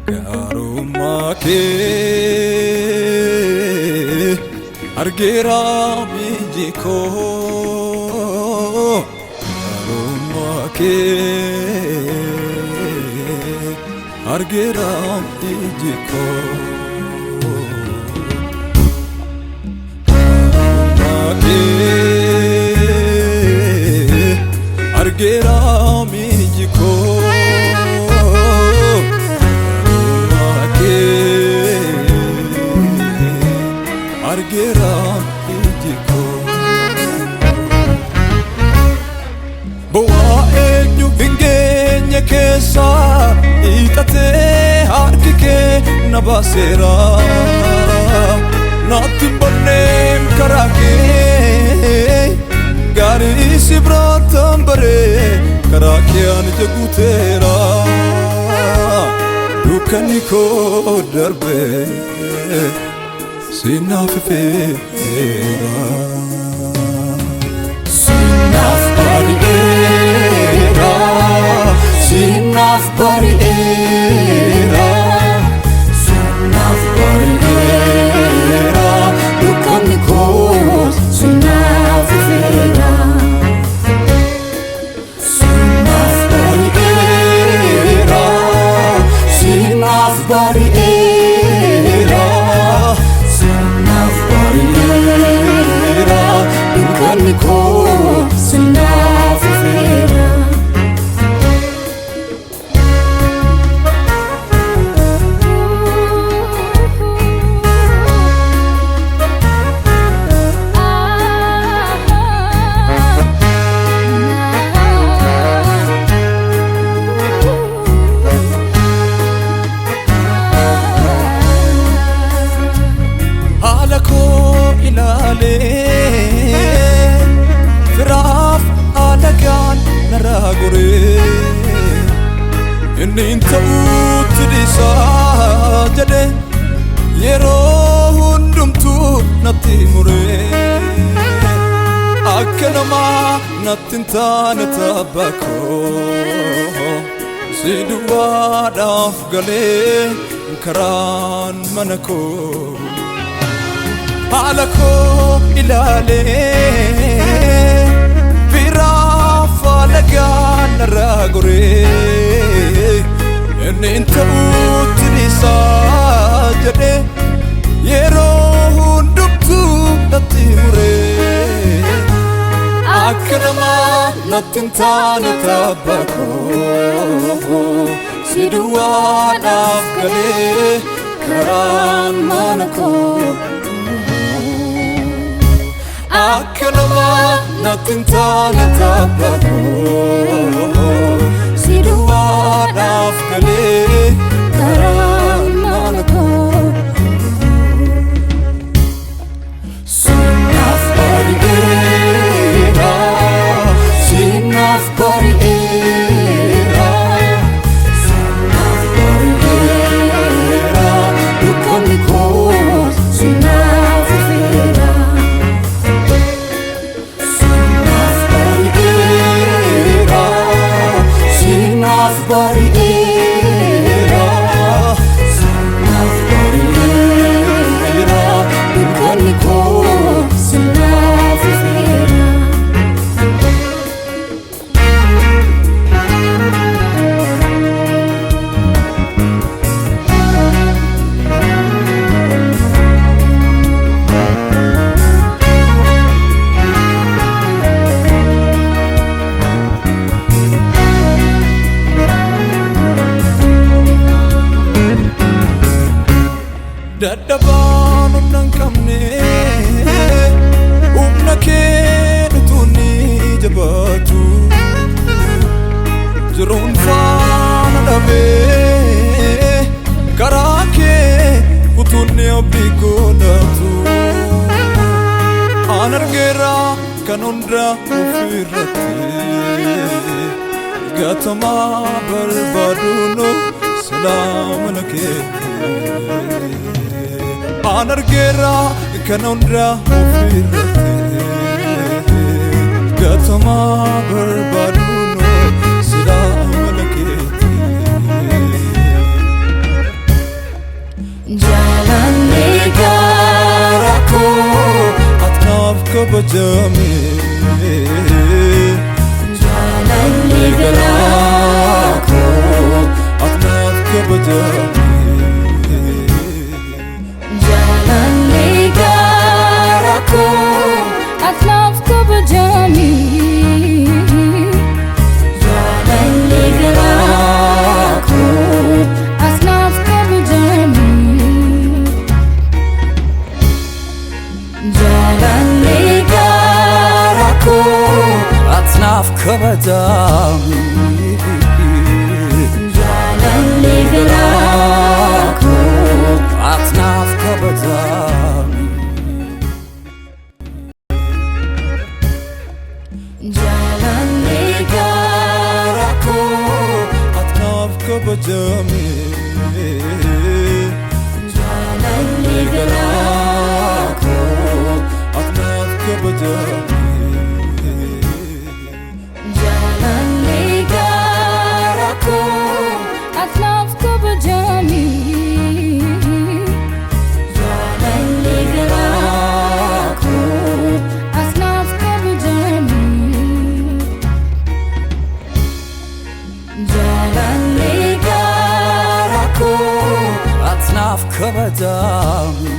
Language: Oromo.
Gaarummaa kee argeera biyyi koo. Gaarummaa kee argeera iji koo. Gaarummaa kee argeera iji koo. Gaarummaa kee argeera iji koo. Bu'aa eenyu hin geenye keessaa hiixatee harki kee na baaseera. Naatti hin banneem karaa kee gaarii si biraattan baree karaa kee ani ija guuteera. Dukkanni koo darbee sinaaf ifeera. Sinaaf bari'eera, sinaaf bari'eera, sinaaf bari'eera, dukkanni koo sinaaf ifeera. Sinaaf bari'eera, sinaaf bari'eera, sinaaf bari'eera, dukkanni koo sinaaf ifeera. Haala koo ilaalee firaaf alagaan narraa goree inni hin ta'utti dhiisaa jedhe yeroo hundumtuu natti muree akka namaa natti hin taane tabba koo si duwwaadhaaf galee karaan mana koo. Haala koo ilaalee firaaf alagaan narraa goree inni hin ta'utti dhiisaa jedhe yeroo hundumtuu natti muree akka namaa natti hin taane tabba koo si duwwaadhaaf galee karaan mana koo. Akka namaa natti hin taane tabba koo si duwwaadhaaf galee karaan mana koo. Sinaaf bari'eera, sinaaf bari'eera, sinaaf bari'eera, dukkanni koo sinaaf ifeera. Sinaaf bari'eera, sinaaf bari'eera, sinaaf bari'eera, dukkanni koo sinaaf ifeera. Dadhabaan humna hin qabne humna kee utuu ni jabaatu jiruun faana dhabee karaa kee utuu ni abdii godhatu an argeera kan hunda ofirratti gatamaa barbaaduun silaa mana kee. An argeera kan hunda ofirratti gatamaa barbaaduun silaa mana keetti. kabajame. Jaalalli garaa koo Ati naaf kabajame. Jaalalli garaa koo ati naaf kabajame. Jaalalli garaa koo ati naaf kabajame. Jaalalli garaa koo Ati naaf kabajame. Jaalalli garaa koo Ati naaf kabajame. Jaalalli garaa koo Ati naaf kabajame. Jaalalli garaa koo Ati naaf kabajame. Jaalalli garaa koo ati naaf kabajame. Jaalalli garaa koo ati naaf kabajame. Jaalalli garaa koo Ati naaf kabajame.